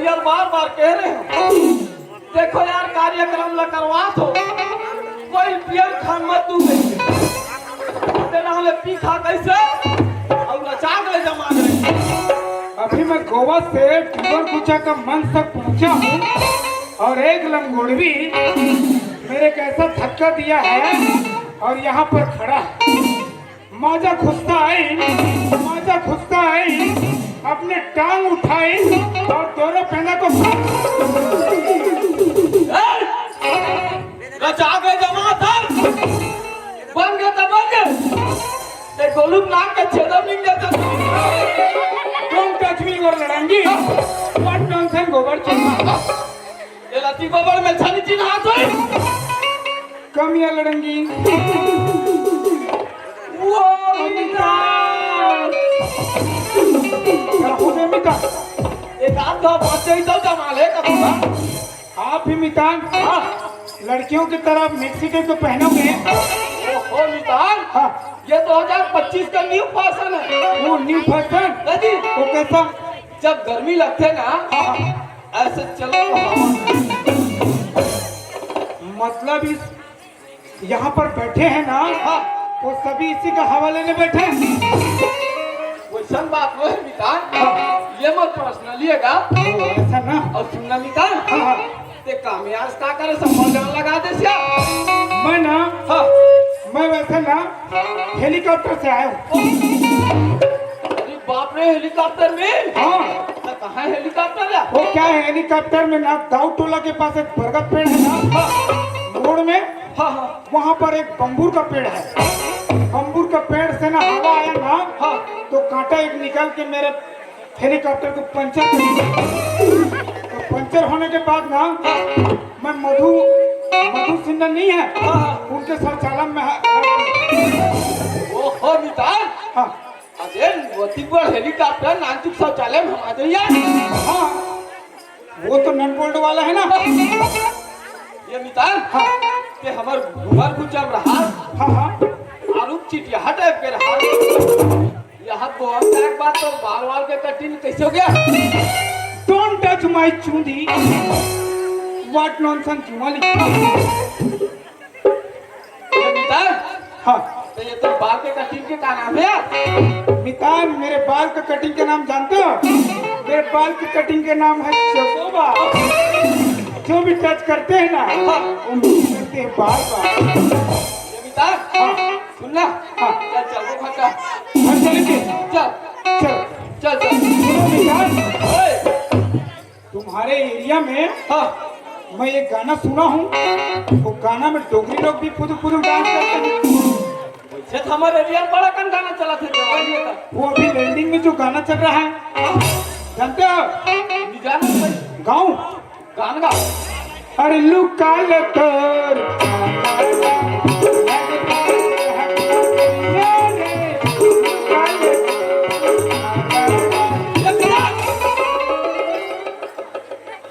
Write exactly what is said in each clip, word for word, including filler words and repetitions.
यार, बार बार कह रहे हो, देखो यार, कार्यक्रम ला करवात हो, कोई पियर खान मत तू कहिके। तेरा हमें पी खा कैसे? और अचार ले जमा दे। अभी मैं गोवा से डूमरकुचा का मंच तक पहुंचा हूँ और एक लंगोड़वी मेरे कैसा धक्का दिया है और यहाँ पर खड़ा है। माजा खुस्ता आई, माजा खुस्ता आई, अपने टांग उठाई और दोनों पैदा को ए! रचा के जमा था। बन गया तो बन गया। ते गोलू नाक के छेदा मिल जाता। Don't touch me और लड़ांगी। What nonsense, गोबर चूना। ये लती गोबर में छन चिन्हा तो। कम या लड़ंगी। वो मितान। क्या हो गया मितान? एक आध दो बच्चे ही तो जमा ले करूँगा। आप भी मितान, हाँ। लड़कियों की तरह मैक्सी टेप तो पहनोगे? ओहो मितान, हाँ। ये दो हज़ार पच्चीस का न्यू फैशन है। वो न्यू फैशन? हाँ जी। वो कैसा? जब गर्मी लगते ना, हाँ, हाँ। ऐसे चलो तो हवा। मतलब इस यहाँ पर बैठे हैं ना, हाँ। वो सभी इसी का हवा लेने बैठे हैं। वैसन बात नहीं है मितान। हाँ। ये मोर पर्सनली है का? ओ, ऐसा ना। और सुनना मितान। हाँ, हाँ। ते काम यार का करे, सब जान लगा दे सिया। मैं ना, हाँ। मैं वैसे ना हेलीकॉप्टर से आया हूँ। अरे बाप रे, हेलीकॉप्टर में? हाँ। तो कहाँ है हेलीकॉप्टर यार? वो क्या है, हेलीकॉप्टर में ना दाऊ टोला के पास एक बरगद पेड़ है ना, हाँ। मोड़ में, हाँ, हाँ। वहाँ पर एक बम्बूर का पेड़ है। बम्बूर का पेड़ से ना हवा आया ना, हाँ। तो कांटा एक निकल के मेरे हेलीकॉप्टर को पंचर कर दिया। तो पंचर होने के बाद ना, हाँ। मैं मधु, मधु सिन्हा नहीं है, हाँ, हाँ। उनके शौचालय में हा-, ओहो मितान। हाँ। अरे, वो तीन बार हेलीकॉप्टर नानचुक शौचालय में हम आ जाइए। हाँ। वो तो नट बोल्ट वाला है ना। ये मितान, हाँ। ते हमर घुमर कुचम रहा। हाँ, हाँ। आलू चिटिया टाइप के रहा। यहाँ गोवा का एक बात तो बाल वाल के कटिंग कैसे हो गया? Don't touch my चूंदी। What nonsense जुमाली। ये मितान, हाँ। तो ये तो बाल के कटिंग के का नाम है यार? मितान, मेरे बाल का कटिंग के नाम जानते हो? मेरे बाल की कटिंग के नाम है चकोबा। जो भी टच करते हैं ना, हाँ। वो मिस करते हैं बार बार। ये मितान, हाँ। सुन ना। हाँ। चल, चल, वो खा। हाँ, चलेंगे। चल। चल। चल, चल। सुनो मितान। ओए। तुम्हारे एरिया में, हाँ। मैं एक गाना सुना हूँ, वो गाना में डोगरी लोग भी फुदू फुदू डांस करते हैं। वैसे तो हमारे एरिया में बड़ा कन गाना चला थे जवानी का। वो अभी ट्रेंडिंग में जो गाना चल रहा है, जानते हो? नहीं जानते भाई। गाऊं? गान गा। अरे लुका ले तोर।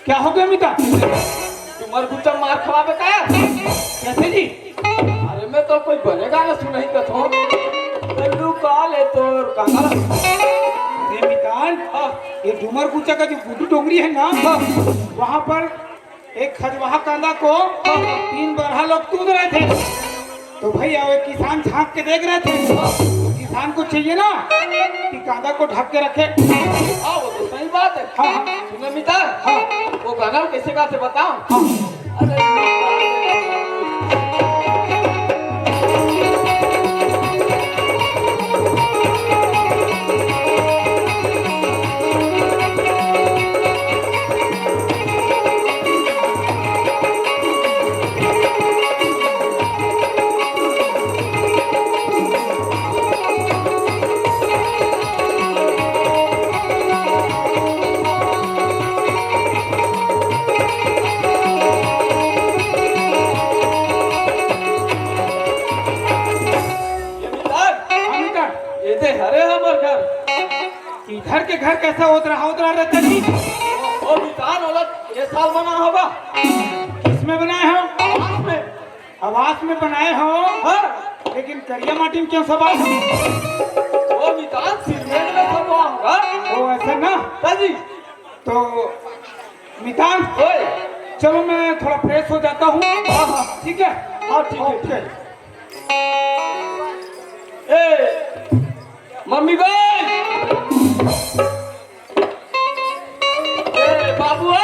क्या हो गया मिता? तुम्हारे गुस्सा मार खवाबे का? कैसे जी? अरे मैं तो कोई बने गाना सुनाई कथो। लुका ले तोर कांदा। अरे मितान, हाँ। ये डूमरकुचा का जो गुड्डू डोंगरी है ना, हाँ। वहाँ पर एक खजवाहा कांदा को तीन बरहा लोग कूद रहे थे। तो भैया वो किसान झांक के देख रहे थे। किसान को चाहिए ना कि कांदा को ढक के रखे। हाँ, वो तो सही बात है। हाँ, हाँ। सुनो मिता, हाँ। वो गाना कैसे गाते बताओ। हाँ। अरे ये मितान, हाँ मितान। ये दे हरे हमर घर। इधर के घर कैसा होत रहा, होत रहा रहता जी? ओ मितान, ओला ये साल बना होगा। किसमें बनाए हो? आवास में। आवास में बनाए हो? हाँ। लेकिन करिया माटी में क्यों सवार हो? ओ मितान, सिरमेंट में सवार होगा। ओ ऐसा ना? हाँ जी। तो मितान, ओए। चलो, मैं थोड़ा फ्रेश हो जाता हूँ। हाँ, हाँ। ठीक है? हाँ, ठीक है, ठीक है। ए, मम्मी गई। ए, बाबू आ।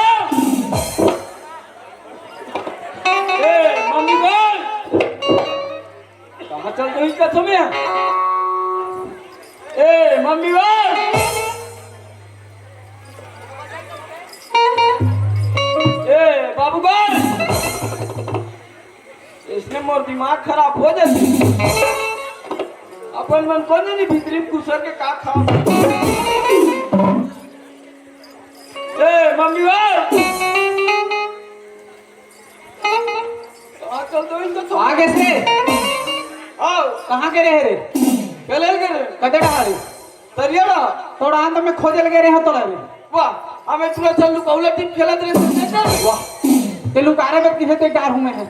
ए, मम्मी गई। कहाँ चल रही का तुम्हें? ए, मम्मी बा! ए, बाबू बा! इसने मोर दिमाग खराब हो जाती। अपन मन कोन नहीं भीतरी में घुसर के का खा। ए, मम्मी बा! कहाँ चल दो इनको तो? आगे से। आओ। कहाँ के रहे रे? खेले के रे। कते डहा रे? तरिया ना। तोड़ा आन तो मैं खोजे लगे रहे हो तोड़ा रे। वाह, हमें पूरा चल लुकाउला टीम खेलत रहे थे, देख ना। वाह। ते लुकारे में किसे ते डार हूँ मैं है।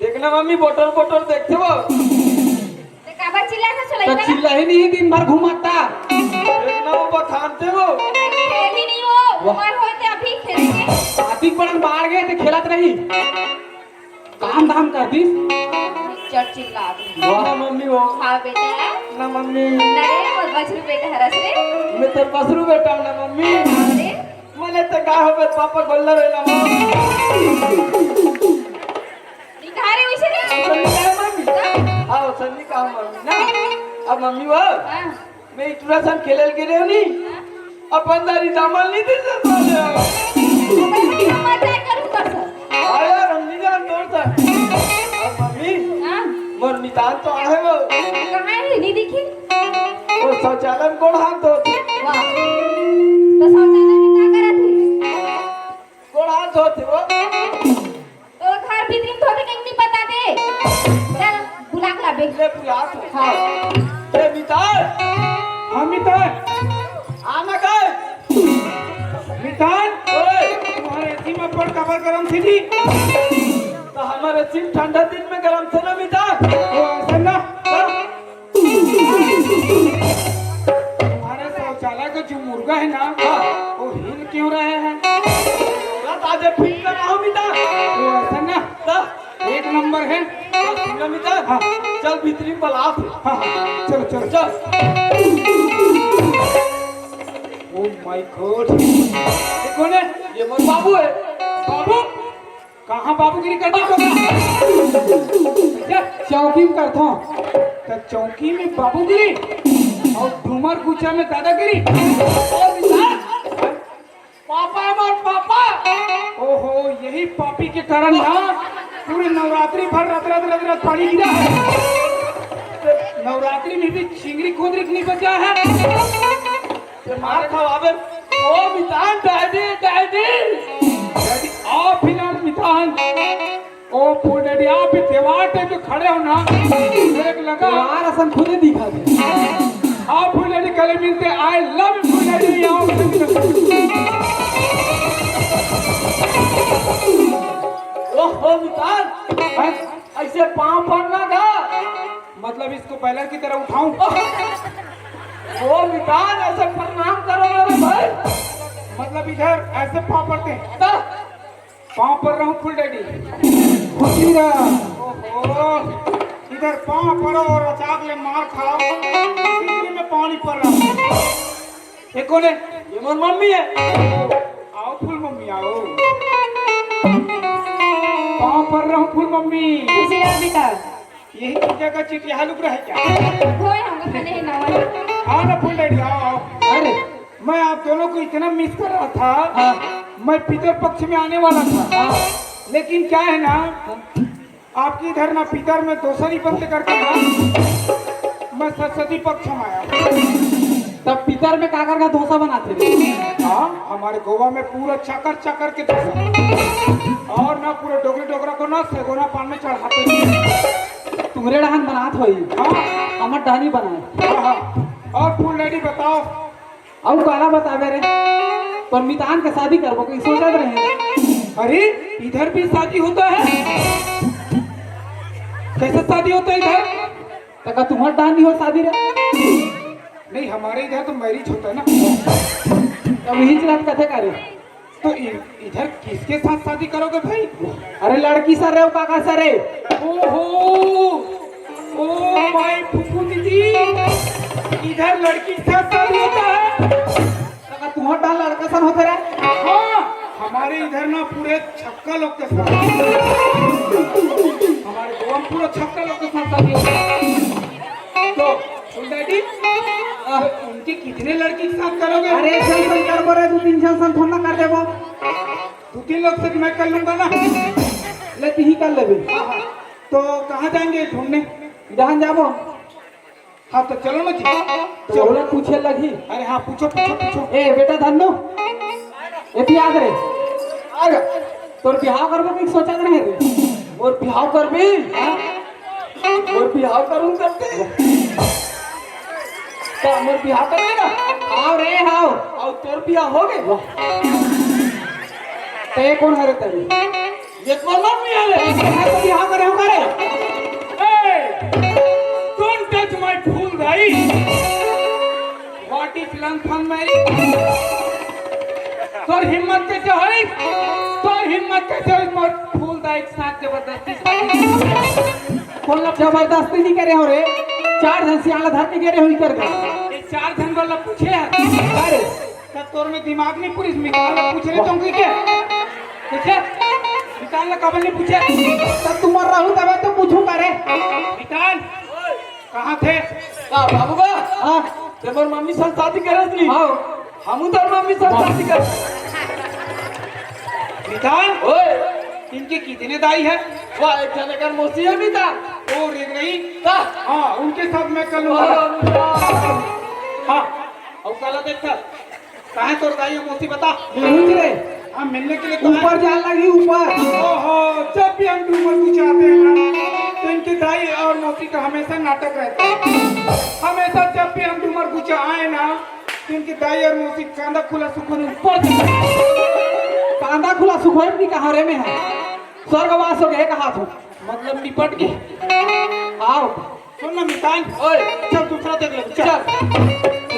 देखना मम्मी, बोटर बोटर देखते हो। ते काबर चिल्ला था तो सुलैया? चिल्ला ही नहीं, दिन भर घुमाता। देखना वो बखानते हो। खेल ही नहीं हो, वाह। उम्र होते अभी खेलेंगे। शादी पड़न बाहर गए थे, खेलत रही। काम धाम कर दी। चट चिल्ला दी। वाह मम्मी हो। हाँ बेटा। ना मम्मी। अरे वो बछरू बेटा हरस रे। मैं तो बछरू बेटा हूँ ना मम्मी। अरे। मैंने तो कहा हो, पापा गोल्ला रे ना मम्मी। दिखा रहे वैसे नहीं। सन्नी कहा मम्मी। हाँ? आओ सन्नी कहा मम्मी ना। अब मम्मी वो। हाँ। मैं इतना सन खेलल के रहे नहीं। अपन दारी दामल नहीं दे सकता। मजाक करूँ कर सर। आया हम नहीं जान दौड़ सर। अब मम्मी। हाँ। मोर मितान तो आहे वो। कहाँ है? नहीं दिखी। वो शौचालय में कौन हाथ धोते? वाह। तो शौचालय में क्या करा थी? कौन हाथ धोते वो? तो घर भीतरी में धोते के नहीं पता दे। चल, बुला के लाबे। ले बुला तो। हाँ। ए मितान। हाँ मितान। आना कर। मितान। ओए। तुम्हारे एसी में पड़ कबर गरम थी जी। तो हमारे एसी में ठंडा दिन में गरम थे ना मितान। ओ, ऐसा ना। हाँ। तुम्हारे शौचालय का जो मुर्गा है ना, हाँ। वो हिल क्यों रहे हैं? रात आज फिट कर रहा हूँ मितान। वो ऐसा ना। हाँ। एक नंबर है। सुन ना मितान। हाँ। चल भीतरी में बलात। हाँ, हाँ, चलो, चलो। चल। Oh my God। ये कौन है? ये मोर बाबू है। बाबू? कहाँ बाबूगिरी करती तो? चौकी में करता हूँ। तो चौकी में बाबूगिरी और ठुमर गुचा में दादागिरी। ओ विशाल, पापा है मोर पापा। ओहो, यही पापी के कारण ना पूरे नवरात्रि भर रात रात रात रात पानी गिरा है। नवरात्रि में भी चिंगरी खोदरी नहीं बचा है। ये मार खाओ अबे। ओ मितान, डैडी, डैडी। डैडी, आप ही ना मितान। ओ फूल डैडी, आप ही दीवार पे जो खड़े हो ना, मेरे को लगा दीवार असन खुदे दिखा दे। आप फूल डैडी कल मिलते, I love you फूल डैडी, आओ। ओहो मितान, हैं? ऐसे पाँव पड़ना का? मतलब इसको बैलर की तरह उठाऊं? ओ मितान, ऐसे प्रणाम करो मेरे भाई। मतलब इधर ऐसे पाँव पड़ते हैं? तो? पाँव पड़ रहा हूँ फुल डैडी। खुशी रहा। ओहो, इधर पाँव पड़ो और अचाक ले मार खाओ, इसीलिए मैं पानी पड़ रहा हूँ। ये कौन है? ये मोर मम्मी है। आओ फुल मम्मी आओ। पाँव पड़ रहा हूँ फुल मम्मी। खुशी रहा बेटा। यही पूजा का चिटिया लुक रहा है क्या? होए, हमको खाने ही ना होए। हाँ ना फुल डैडी, आओ आओ। अरे, मैं आप दोनों को इतना मिस कर रहा था। हाँ। मैं पितर पक्ष में आने वाला था। हाँ। लेकिन क्या है ना, हाँ। आपकी इधर ना पितर में दोसरी बंद करके ना, मैं सरस्वती पक्ष में आया। तब पितर में काकर का डोसा बनाते थे? हाँ, हमारे गोवा में पूरा चकर चकर के डोसा, और ना पूरे डोगरी डोगरा को ना सेगोना पान में चढ़ाते थे। तुम्हरे डहान बनात होई। हाँ। हमर डहानी बनाए। हाँ, हाँ। और फुल डैडी बताओ। अउ काला बतावे रे, पर मितान के शादी करबो कहीं सोचत रहे। अरे, इधर भी शादी होता है? कैसे शादी होता है इधर? तका तुम्हार डहान नहीं हो शादी रे? नहीं, हमारे इधर तो मैरिज होता है ना। अब यही चलात कथे का रे? तो इ-, इधर किसके साथ शादी करोगे भाई? अरे लड़की सर रे, वो काका सर रे। ओहो, ओ माय फूफू दीदी, इधर लड़की के साथ शादी होता है? काका, तुम्हारा डाल लड़का सन होते रहे? हाँ, हमारे इधर ना पूरे छक्का लोग के साथ, हमारे गोवा में पूरा छक्का लोग के साथ शादी होता है। तो सुन डैडी, आ, उनके कितने लड़की के साथ करोगे? अरे, एक झन सन करबो रे, दू तीन झन सन थोड़ा ना कर देबो। दू तीन लोग से मैं कर लूंगा ना। ले, तू ही कर लेबे। हाँ, हाँ। तो कहाँ जाएंगे ढूंढने? जहाँ जाबो। हाँ, तो चलो ना जी। तो चलो। ओला पूछे लगही। अरे हाँ, पूछो, पूछो, पूछो। ए, बेटा धन्नू, एती आ रे। आ गया। तोर बिहाव करबो कि सोचत रहे रे? मोर बिहाव करबे? हाँ? मोर बिहाव करूँ करते? का मोर बिहाव करबे ना? हाव रे, हाव। अउ तोर बिहाव हो गे? ते कोन हरे तरी? ये तो मम्मी आले। मैं तो बिहाव करे हूँ करे। Hey, don't touch my फूल दाई। What is लंथन में? तोर हिम्मत कैसे होई? तोर हिम्मत कैसे होई? मोर फूल दाई के साथ जबरदस्ती शादी। कोन ला जबरदस्ती नहीं करे हो रे? चार झन सियाला धर के गे रहे हो इधर का। ये चार झन वाला पूछे है। अरे। तब तोर में दिमाग नहीं पूरी, मितान ला पूछ रहे तुम की क्या? कैसे? मितान ला कबल नहीं पूछे। तब तुम्हारा रहू तब तो पूछू करे। मितान, कहाँ थे? का बाबू बा? हाँ। ते मोर मम्मी सन शादी करत नहीं। हाँ। हमू तोर मम्मी सन शादी कर। मितान, ओए। इनके कितने दाई है? वाह, एक जने कर मौसी है मितान। ओ रे नहीं। का? हाँ, उनके साथ मैं कर लूंगा। वाह, वाह। हाँ, और काला देखता। कहाँ है तोर दाई और मौसी बता? यही रे। हाँ, मिलने के लिए तो ऊपर आए। जान लगी, ऊपर। ओहो, जब भी हम डूमर कुचाते हैं ना, तो इनके दाई और मौसी का हमेशा नाटक रहता है। हमेशा जब भी हम डूमर कुचा आए ना, तो इनके दाई और मौसी कांदा खुला सुखोन ऊपर जाता है। कांदा खुला सुखोन भी कहाँ रे में है? स्वर्गवास हो गए कहा तू? मतलब निपट के। आओ। सुन ना मितान। ओए। चल दूसरा देख ले, चल। चल।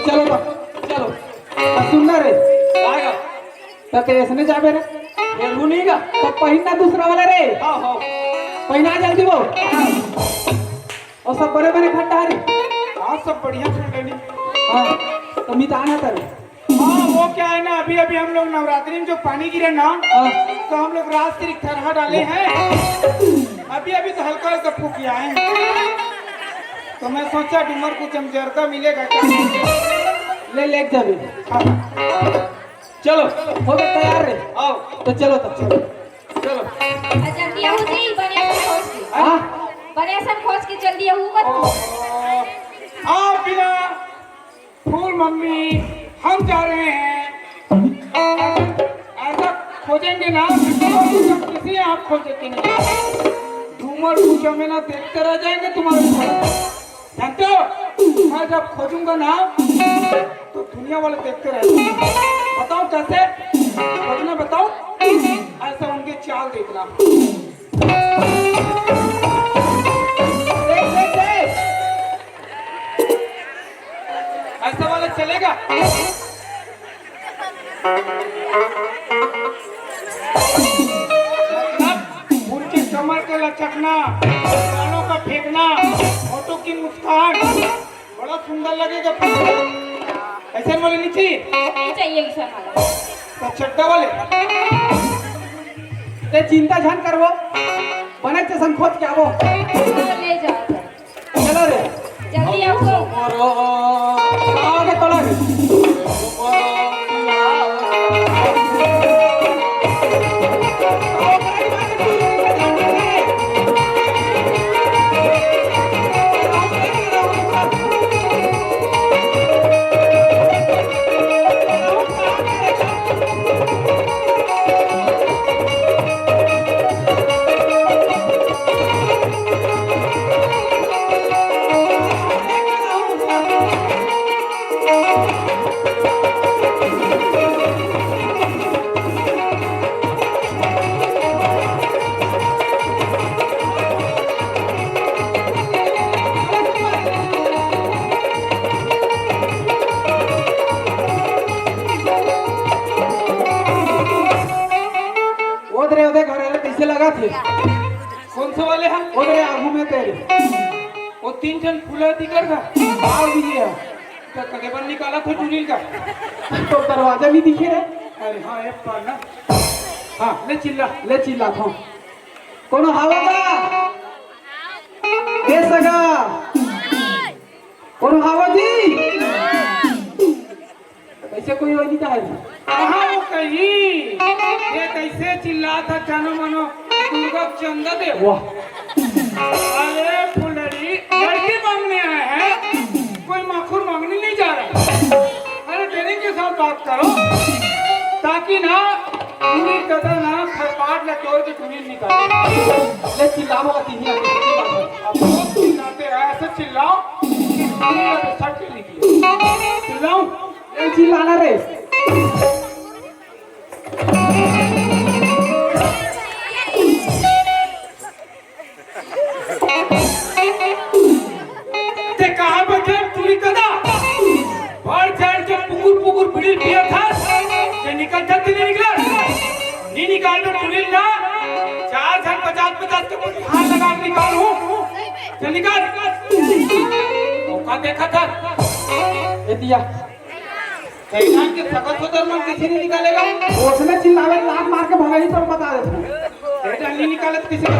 चलो तो, चलो। आ, सुन ना रे। आएगा। तो ते ऐसने जाबे रे? ये रू नहीं का? तो पहिन ना दूसरा वाला रे। हाँ, हाँ। पहिना जल्दी वो। और सब बड़े बड़े खंडहरी। हाँ, सब बढ़िया खंडहरी। हाँ, तो मितान है तेरे। हाँ, वो क्या है ना, अभी अभी हम लोग नवरात्रि में जो पानी गिरे ना, हाँ। तो हम लोग राजश्री थरहा डाले हैं। अभी अभी तो हल्का हल्का फूक किया है। तो मैं सोचा डूमर कुछ हम जरदा मिलेगा क्या? ले, ले जाबे। हाँ। चलो, हो गए तैयार रे। आओ। तो चलो तब। चलो। जल्दी आओ जी, बने असन खोज के। हाँ? बने असन खोज के जल्दी आओ, मत। आप बिना फूल मम्मी, हम जा रहे हैं। ऐसा खोजेंगे ना, किसी आप खोजेंगे नहीं। डूमर कुचा में ना देखते रह जाएंगे तुम्हारे ऊपर। जानते हो, मैं जब खोजूंगा ना, तो दुनिया वाले देखते रह जाएंगे। बताओ कैसे? खोजना बताओ, ऐसा उनके चाल देखना। देख, देख, देख। ऐसा वाला चलेगा? मतलब, उनके कमर के लचकना, बालों का फेंकना, होठों की मुस्कान, बड़ा सुंदर लगेगा। ऐसे वाले नहीं चाहिए? नहीं चाहिए ऐसा वाला। तो चड्डा वाले? ते चिंता झन करबो, बने चसन खोज के आबो। ले जाओ। चलो रे। जल्दी आओ। आगे तोला रे। कौन से वाले हैं? वो मेरे आगू में तेरे। वो तीन जन फूला दिखर का। आओ भी है। तो कगे बन निकाला था टूनिल का। तो दरवाजा भी दिखे है। अरे हाँ, एक बार ना। हाँ, ले चिल्ला, ले चिल्ला था। कोनो हावा का? ए सगा। कोनो हावा जी? कैसे कोई वही नहीं है? कहाँ वो कहीं? ये कैसे चिल्लात है, जानो मानो दुर्गा चंदा दे। वाह। अरे फुलरी, लड़की मांगने आए हैं, कोई माखुर मांगने नहीं जा रहा है। अरे ट्रेनिंग के साथ बात करो, ताकि ना पूरी कदा ना खरपाट ला तोड़ के टूनिल निकाले। ले चिल्ला बोला तीन ही आके। अब तो चिल्लाते रहे, ऐसे चिल्लाओ कि पूरी कदा सट के निकले। चिल्लाऊं? ए, चिल्लाना रे। ते कहाँ बैठे टूरी कदा? भर झाड़ के पुकुर पुकुर बीड़ी पिया था। ते निकल जा, ते नहीं निकला। नहीं निकाल में टूरी ना। चार झाड़ पचास पचास के मुझे हाथ लगा के निकाल हूँ। चल निकाल। मौका देखा था। ए दिया। कैलाश के सकल सोदर मन किसी नहीं निकालेगा। उसने चिल्लावे, लात मार के भगाई तो बता देता हूँ। कैलाश नहीं निकाले तो किसी का।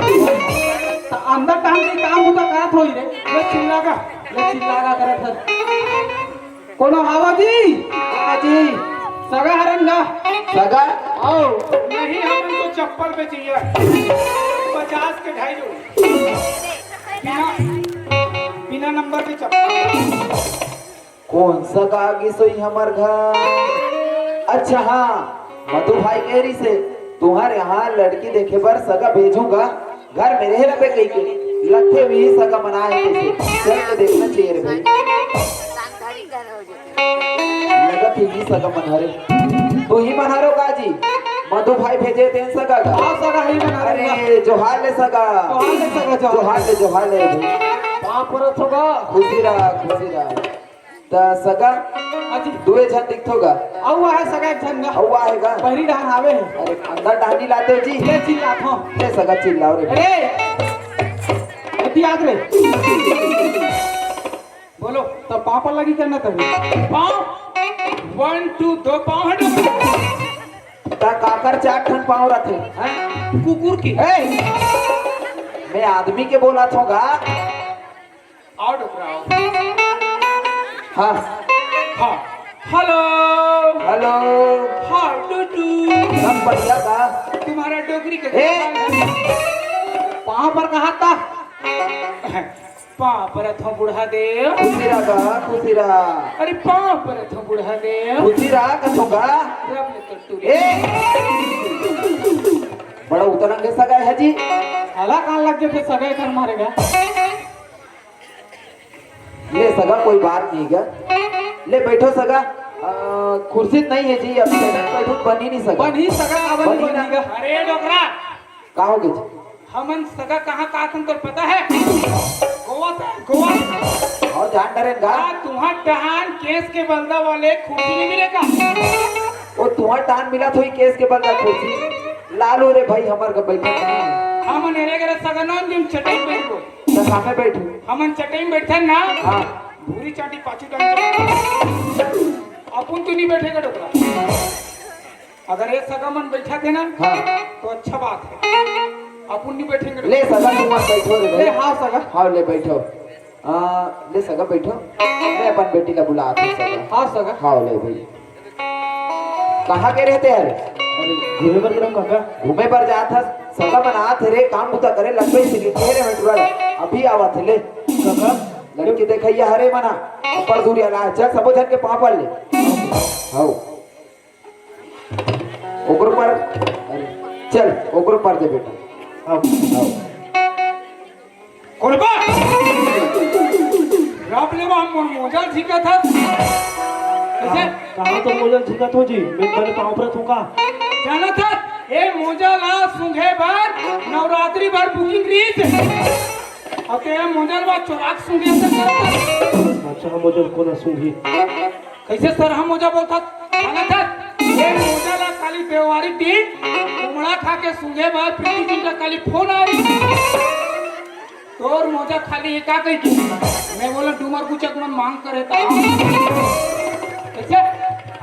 तो अंदर टांग के काम होता करत होई रे। ले चिल्ला का, ले चिल्ला का करत है। कोनो हावा जी? हावा जी। सगा हरन गा। सगा? आओ। नहीं, हमन तो चप्पल पे चाहिए। पचास के ढाई जोड़ी। बिना, बिना नंबर के चप्पल। कौन सगा आगे सोई हमर घर? अच्छा हाँ, मधु भाई कह रही से, तुम्हारे यहाँ लड़की देखे बर सगा भेजूंगा, घर में रह रबे कही के, लगथे भी सगा मना है कैसे, चल के देखना चाहिए रे भाई। लगत ही सगा मन हरे, तू ही मन हरो का जी? मधु भाई भेजे तेन सगा का? हाँ, सगा ही मन हरे। अरे, जोहार ले सगा। जोहार ले सगा, जोहार। जोहार ले, जोहार ले भाई। पाँव परत होगा। खुशी रहा, खुशी रहा। त सगा, हाँ जी। दुए झन दिखथो गा। अउ आहे सगा एक झन गा। अउ आहे गा। पहिली डहान आवे हे। अरे, अंदर डहान नी लाते हो जी। ले चिल्लात हो। ले सगा चिल्लाओ रे। अरे, एती आत रे। बोलो, त पाँव पर लगी करना तभी। पाँव, वन, टू, दो पाँव हटो। त काकर चार ठन पाँव रथे? हैं? कुकुर के। ए, मैं आदमी के बोलत हों गा। आओ डोकरा, आओ। हाँ। हाँ। हेलो। हेलो। हाँ, टूटू। सब बढ़िया का? तुम्हारा डोकरी के ए! पाँव पर कहा था? पाँव पर थो बूढ़ा देव। खुशी रहा का, खुशी रहा। अरे पाँव पर थो बूढ़ा देव। खुशी रहा का थोगा। रब ने तो टूरी। ए! बड़ा उतरंगे सगा है जी। आला कान लग गए थे सगा कर मारेगा। ले सगा, कोई बात नहीं गा। ले बैठो सगा। आ, कुर्सी नहीं है जी, अब बैठो, बनी नहीं सगा। बनी सगा, काबर बनी बनी ना। गा। अरे डोकरा। का हो गए जी? हमन सगा कहाँ का हन तोर पता है? गोवा से, गोवा से। और जान डरेन गा। आ, तुहां डहान केस के बलदा वाले कुर्सी नहीं मिलेगा। ओ तुहां डहान मिला थोई केस के बलदा कुर्सी। लालू रे भाई हमर का बैठा नहीं। हमन एरे गरे सगा नोन दिन चटई बैठो। त सामे बैठू। हमन चटई में बैठन ना, हाँ। भूरी चाटी पाछू डाल। अपुन तो नहीं बैठेगा डोकरा। अगर ये सगा मन बैठा थे ना, हाँ। तो अच्छा बात है। अपुन नहीं बैठेंगे डोकरा। ले सगा तुम मत बैठो रे ले, भाई। हाँ सगा। हाँ, ले बैठो। आ, ले सगा बैठो। मैं अपन बेटी ला बुलात हूँ सगा। हाँ सगा। हाँ, ले भाई। कहाँ के रहते यार? अरे, घूमे बर गेलंव काका। घूमे बर जात हस? सगा मन आत हे रे, काम बुता करे लगबे से कहे रे मैं टुरा। अभी आवत हे ले। काका। लड़की देखइया हरे मना, ऊपर दूरिया ला, चल सबो झन के पाँव पर ले। हाओ। ओकरो पर, अरे, चल, ओकरो पर दे बेटा। हाओ, हाओ। कोन बा? राम ले वहाँ मोर मोजा झिकत हस। कैसे? कहाँ तो मोजा झिकत हो जी? मैं बड़े पाँव पर थूका। जाना था, ए मोजा ला सूंघे बर नवरात्रि बर booking रहिस। अब ते मोजा ला चोराक सूंघे से करत हस। अच्छा, मोजा कोन सूंघी? कैसे सरहा मोजा बोलत हस? जाना था, ए मोजा ला खाली देवारी दिन खा के सूंघे बर प्रीति जी का खाली फोन आइस। तोर मोजा खाली हे का कहिके? मैं बोला डूमर गुचक मन मांग करे ता। कइसे?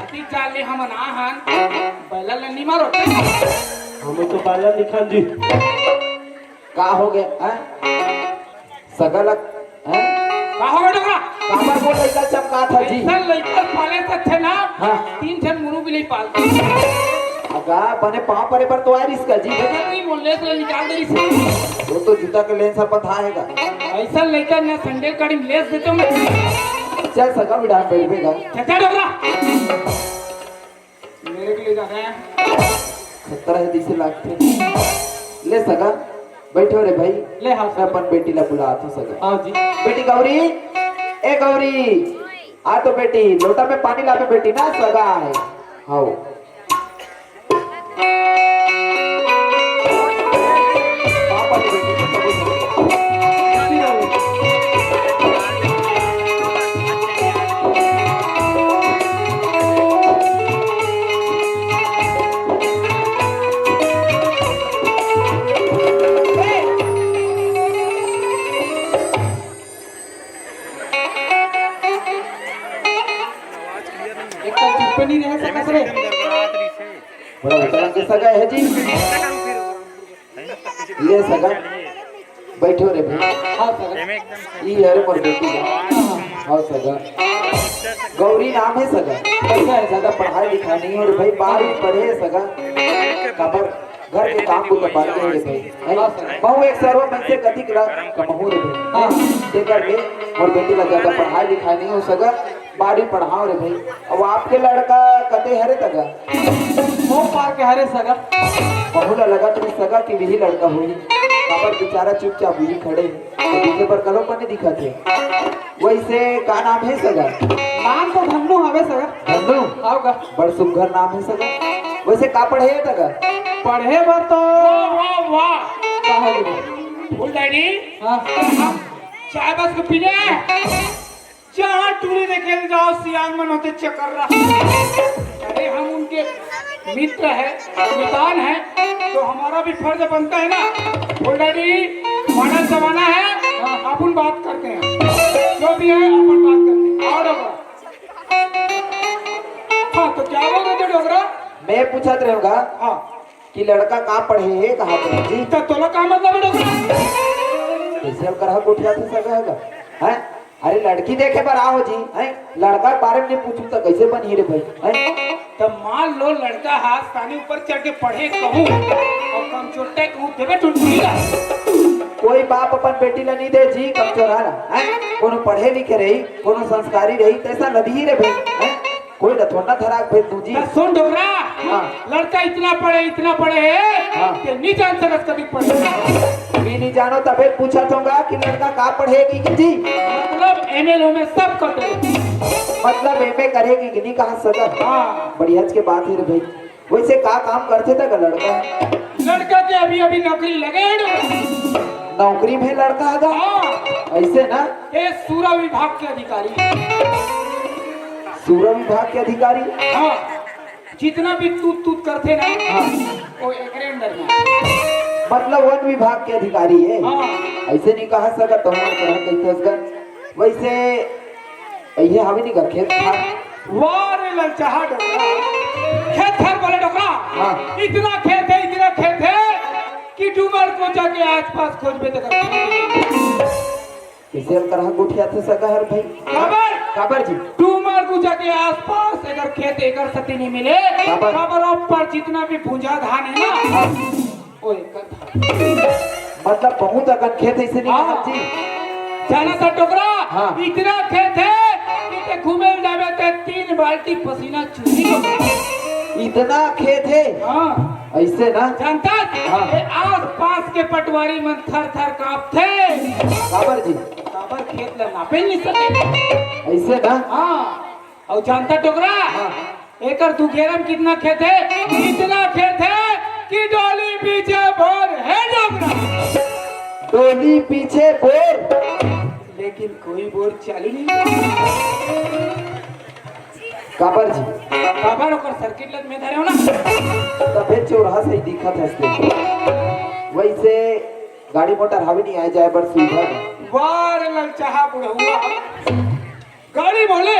अति जान ले हमन आहन। बैला ल नी मारो। हम तो बाला निखान जी। का हो गया, हैं? सगा लग, हैं? का हो गया डोकरा? काबर वो लइका चमकात हे जी? अइसन लइका पाले त थे ना। हाँ। तीन झन मुरु बिलई पाल। अगा, बने पाँव परे पर तो आ रिस का जी। देखा नहीं, वो लेस ले निकाल दे रिस। वो तो जूता के लेंस अपन था आएगा। अइसन लइका ना संडे कड़ी लेस देते मैं। चल सगा बिडान बैठ बेगा। चल, चल डोकरा। मेरे के लिए जा रहे हैं। खतरा हे जइसे लागथे। ले सगा, बैठो रे भाई। ले हाँ। मैं अपन बेटी ला बुलात हूँ सगा। हाँ जी। बेटी गौरी, ए गौरी, आ तो बेटी, लोटा में पानी लाबे बेटी ना, सगा हे। हाओ। पापा जी बेटी, एक तो चुप्पे नहीं रह सकत रे। बड़ा उतरा के सगा हे जी। ले सगा, बैठो रे भाई। हाँ सगा। ई हरे मोर बेटी हे। हाँ सगा। गौरी नाम हे सगा। अच्छा हे। ज्यादा पढ़ाई लिखाई नहीं हो रे भाई, बारहवीं पढ़े हे सगा। काबर घर के काम को तो बात नहीं रे भाई। हैं? बहू एक सरवा मन से कतिक ला कमहू रे भाई। हाँ। तेकर ले मोर बेटी ला ज्यादा पढ़ाई लिखाई नहीं हो सगा। बारहवीं पढ़ाओ रे भाई। अब आपके लड़का कते हरे तगा? वो पार के हरे सगा। बहू ला लगत हे सगा कि वही लड़का होही। काबर बेचारा चुपचाप वही खड़े हे। तो देखे बर कलो पने दिखत हे। वइसे का नाम हे सगा? नाम तो धन्नू हवे सगा। धन्नू? हाव गा। बड़ सुग्घर नाम हे सगा। वइसे का पढ़े हे तगा? पढ़े बर तो वाह, वाह, वाह। का हो गे? फूल डैडी। हाँ। हम चाय बस के पीने आए। जहाँ टूरी देखे ल जाओ, सियान मन होते चक्कर रहा। अरे, हम उनके मित्र हैं, मितान हैं, तो हमारा भी फर्ज बनता है ना। फूल डैडी, मॉडर्न जमाना है, अपन बात करते हैं, जो भी है अपन बात करते हैं। आओ डोकरा। हाँ, तो क्या बोल रहे थे डोकरा? मैं पूछत रहूंगा। हाँ। कि लड़का का पढ़े हे, कहा पढ़े जी? त तोला का मतलब हे डोकरा? कइसे हम करहा गोठियाथे सगा हे गा? हैं? अरे लड़की देखे बर आहो जी, हैं? लड़का के बारे में नहीं पूछू त कइसे बनही रे भाई, हैं? त मान लो लड़का हा आसमानी ऊपर चढ़ के पढ़े कहूँ अउ कमचोट्टा कहूँ देबे टुनटुनी ला। कोई बाप अपन बेटी ला नहीं दे जी कमचोरहा ला, हैं? कोनो पढ़े लिखे रही, कोनो संस्कारी रही, तइसा ल दिही रे भाई, हैं? कोई न थोड़ा थराक भेज दू जी। त सुन डोकरा, हाँ। लड़का इतना पढ़े, इतना पढ़े हे, हाँ। कि नहीं जान सकत कभी पढ़े। मैं नहीं जानो तबे पूछत हूँगा कि लड़का का पढ़े हे कि जी? मतलब एमए लोमे सब कर दे। मतलब एमए करे हे कि नहीं कहा सकत? हाँ। बढ़िया के बात हे रे भाई। वइसे का काम करथे तक लड़का? लड़का के अभी अभी नौकरी लगे हे डोकरा। नौकरी में लड़का हे गा? हाँ। अइसे ना? ये सूरा विभाग के अधिकारी। सूरा विभाग के अधिकारी? हाँ, जितना भी तूत तूत करथे ना, हाँ। वो एकरे अंडर में। मतलब वन विभाग के अधिकारी हे? हाँ। अइसे नहीं कहा सकत, तो हम कहा कहिथे असकन। वइसे, ये हवे नहीं का खेत खार? वाह रे ललचाहा डोकरा, खेत खार बोले डोकरा। हाँ। इतना खेत हे, इतना खेत हे कि डूमर कोचा के आसपास खोजबे त कइसे हम करहा गोठियाथे सगा हर भाई? काबर? काबर जी? डूमर कोचा के आसपास एकर खेत एकर सेती नहीं मिले। काबर? काबर ऊपर जितना भी भुंजा धान हे ना, हाँ। ओ एकर धान। मतलब बहुत अकन खेत हे, अइसे नहीं हाँ। कहा जी? जानथस डोकरा, हाँ। इतना खेत हे कि ते घूमे ल जाबे ते तीन बाल्टी पसीना चूही डोकरा। इतना खेत हे? हाँ। अइसे ना? जानथस? हाँ। ये आसपास के पटवारी मन थर थर कांपथे। काबर जी? काबर खेत ला नापे नहीं सके। अइसे ना? हाँ। अउ जानथस डोकरा? हाँ। एकर दू घेरा में कितना खेत हे? इतना खेत हे कि डोली पीछे बोर हे डोकरा। डोली पीछे बोर? लेकिन कोई बोर चालू नहीं। काबर जी? काबर ओकर सर्किट लत में धरे हो ना। तभे चोरहा सही दिखत हस ते। वैसे गाड़ी मोटर हावे नहीं आए जाए बर सुविधा में। वाह रे ललचाहा बुढ़उआ। गाड़ी बोले,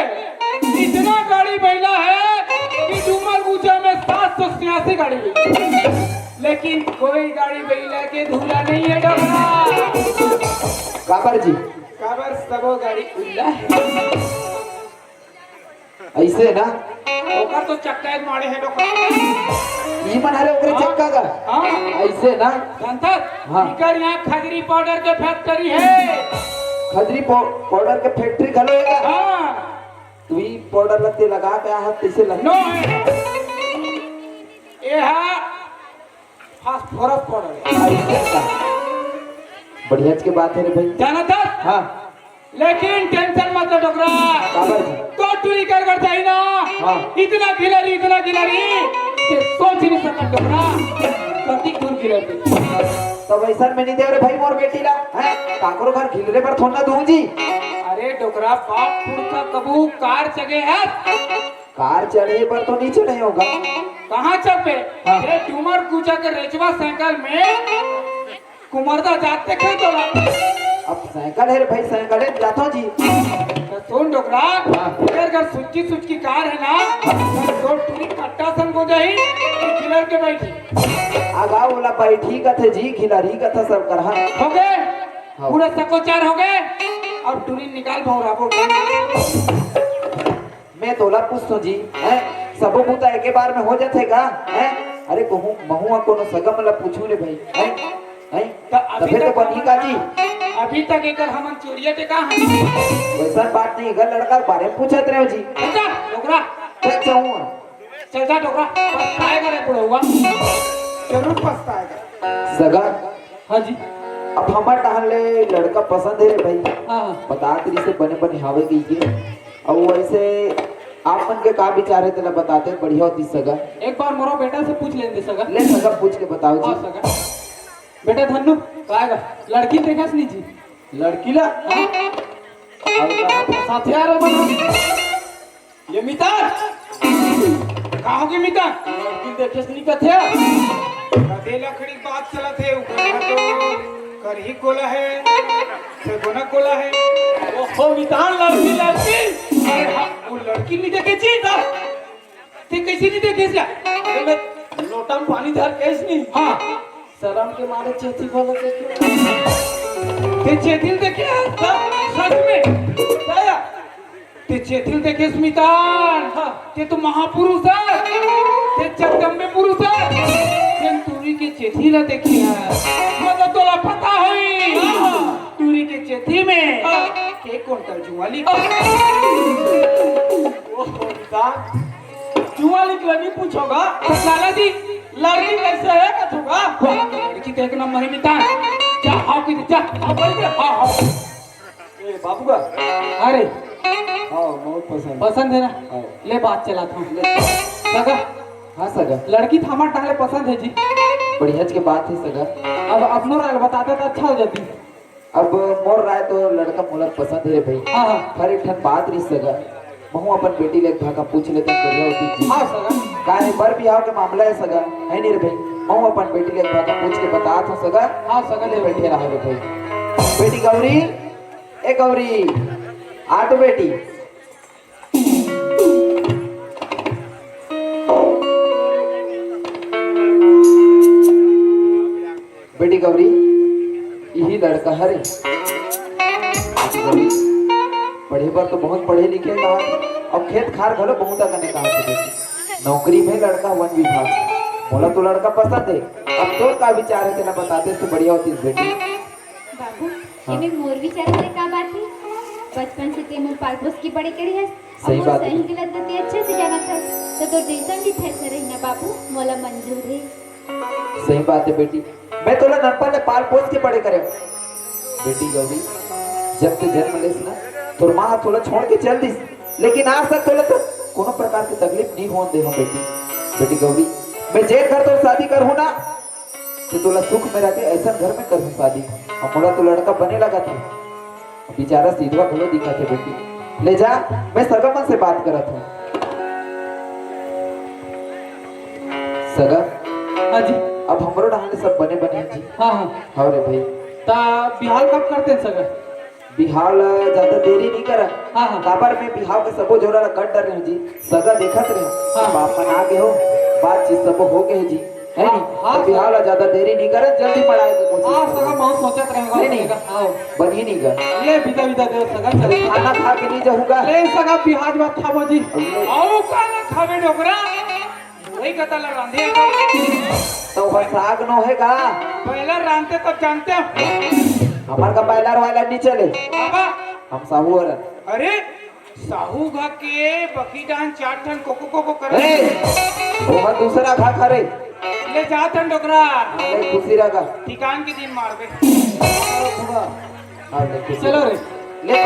इतना गाड़ी बैला है कि डूमर गुजा में सात सौ छियासी गाड़ी बैला। लेकिन कोई गाड़ी बैला के धूला नहीं है डोकरा। काबर जी? काबर सबो गाड़ी उल्ला है। ऐसे ना? ओकर तो चक्का एक मारे है डोकरा। ई मन हरे ओकरे हाँ। चक्का का? हाँ। ऐसे ना? संतत, हाँ। इकर यहाँ खजरी पाउडर के फैक्ट्री है। खजरी पाउ-, पाउडर के फैक्ट्री घलो है का? हाँ। तू ई पाउडर लते लगा के आहत तैसे लग। नो है। एहा फास्फोरस पाउडर है। ऐसे का? बढ़िया के बात है रे भाई। जाना था? हाँ। लेकिन टेंशन मत ले डोकरा। काबर जी? तो टूरी कर कर जाई ना। हाँ। इतना गिलरी, इतना गिलरी कि सोच नहीं सकत डोकरा। कति दूर गिलरी। तब ऐसा में नहीं दे रे भाई मोर बेटी ला, हैं? काकरो घर गिलरे पर थोड़ा दूं जी। अरे डोकरा बाप पुरखा कबू कार चगे है। कार चढ़े पर तो नहीं चढ़े होगा। कहाँ चढ़े? हाँ। ये डूमर गुजा के रेचवा साइकिल में कुमरदा जाते थे तो। अब साइकिल है रे भाई, साइकिल है, जाता हूँ जी। तो सुन डोकरा, हाँ। अगर, अगर सुचकी सुचकी कार है ना, तो टूरी कट्टा सन हो जाही, तो गिलर के बैठी। आगा ओला बैठी कथे जी, गिलरी कथे सब करहा। हो गए? हाँ। पूरा सकोचार हो गए। अब टूरी निकाल भौरा बोल। मैं तोला पूछतो जी, हैं? सबो बूता एके बार में हो जाथे का, हैं? अरे कहूँ महू ह कोनो सगा मन ला पूछू रे भाई, हैं? हैं? त अभी तभे तो तक बनही का जी? अभी तक एकर हमन चोरिया टेका हन। वैसा बात नहीं, एकर लड़का के बारे में पूछत रहे हो जी। चल जा, डोकरा। चल जाऊँ। चल जा डोकरा, पछताएगा रे बुढ़उआ। जरूर पछताएगा। सगा। हाँ जी। अब हमर टहन ले लड़का पसंद है रे भाई। हाँ, हाँ। बतात रही से बने बने हावे कही के। अब वैसे आप मन के का विचार है तेला बताते बढ़िया होती सगा। एक बार मोरो बेटा से पूछ लेंगे सगा। ले सगा पूछ के बताओ जी। हाँ सगा। बेटा धन्नू, का आएगा? लड़की देखस नहीं जी? लड़की ला? हाँ। अब का साथिया रे बना। ये मितान! का होगे मितान? लड़की देखेस नहीं कथे? कदे लकड़ी बात चलत हे, ऊपर तो करही कोला हे, से कोना कोला हे। ओहो मितान, लड़की, लड़की! अरे हाँ, वो लड़की नहीं देखे जी, दा। ते कैसे नहीं देखे क्या? अरे मैं लोटा में पानी धर के इसनी। हाँ। शर्म के मारे चेथी बोलो देखे। ते चेथी देखे? हाँ, सच में? दया। ते चेथिल देखेस मितान, हाँ। ते तो महापुरुष है, ते जगदम्बे पुरुष है, ते टूरी के चेथी ला देखे है। मतलब तोला पता होई, हाँ। टूरी के चेथी में हाँ। के कुंटल जुआली। ओहो, मितान, जुआली के लगी पूछोगा? तो लाला जी, लड़की कैसे है कथोगा? लड़की तो एक नंबर है मितान। जा, आओ कि जा, आओ बोल दे, हाँ, हाँ। ए, बाबू का? अरे। हाँ, बहुत पसंद। पसंद है ना? हाँ। ले बात चलात हूँ। ले। सगा। हाँ, सगा। लड़की तो हमर टहले पसंद है जी। बढ़िया के बात है, सगा। अब अपनो राय बताते तो अच्छा हो जाती। अब मोर राय तो लड़का मोला पसंद है रे भाई। हाँ, हाँ। पर एक ठन बात रही सगा। महू अपन बेटी ले एक भाका पूछ लेते बढ़िया होती जी। हाँ, सगा। का है, बर बिहाव के मामला है सगा। है नहीं रे भाई। महू अपन बेटी ले एक भाका पूछ के बतात हूँ सगा। हाँ, सगा। ले बैठे रहा रे भाई। बेटी गौरी, ए गौरी, आ तो बेटी। बेटी गौरी, इही लड़का हरे। बेटी गौरी, पढ़े बर तो बहुत पढ़े लिखे हे कहा, अउ खेत खार घलो बहुत अकन हे कहा थे बेटी। नौकरी में लड़का वन विभाग। मोला तो लड़का पसंद है, अब तोर का विचार है, तेला बताते तो बढ़िया होती बेटी। बाबू, हाँ। एमे मोर विचार से का बात है? बचपन से ते मोर पाल पोस के बड़े करे हस। सही अब मोर बात है। सही गलत तो ते अच्छे से जानत हस, तो तोर जैसन भी फैसला रही ना बाबू, मोला मंजूर है। सही बात है बेटी, मैं तोला ननपन ले पाल पोस के बड़े करे। बेटी गौरी, जब ते जन्म लेस ना, तोर माँ तोला छोड़ के चल दिस, लेकिन आज तक तोला तो कोनो प्रकार के तकलीफ नहीं होन दे हो बेटी। बेटी गौरी, मैं जेन घर तोर शादी करहूँ ना, तो तोला सुख में रखे ऐसा घर में करहूँ शादी। अउ मोला तो लड़का बने लगा था, बिचारा सीधवा घलो दिखा थे बेटी। ले जा, मैं सगा मन से बात करत हूँ। सगा, हाँ जी। अब हमरो डहान ले सब बने बने हे जी। हाँ हाँ। हव रे भाई। ता बिहाव कब करते हैं सगा? बिहाव ला ज्यादा देरी नहीं करा। हाँ हाँ। काबर में बिहाव के सबो जोड़ा ला कर डरे हंव जी। सगा देखत रहे। हाँ। बाप मन आ गे हो, बातचीत सबो हो गे हे जी। है नी? हाँ, तो बिहाव ला ज्यादा देरी नहीं करा, जल्दी पड़ाए के कोशिश हाँ करो। सगा, बहुत सोचत रहे नहीं, नहीं। हाँ। बनी नहीं गा। ले बिदा बिदा देव सगा, चल। खाना खा के नहीं जाहूँगा। ले सगा, बिहाव बात खाबो जी। ले। अउ काला खाबे डोकरा, वही कता ला रांधे। तो वह साग नो हे का? पहला रांधते तब जानते हो। हमार का बैलर वाला नहीं चले। बाबा, हम साहू वाला। अरे साहू घा के बकी डान चार ठन कोको कोको करे। ए, वो दूसरा घा करे। ले जा ठन डोकरा, ले खुशी रहा। ठिकान के दिन मारबे। हाँ, ले खुशी। चलो रे। ले।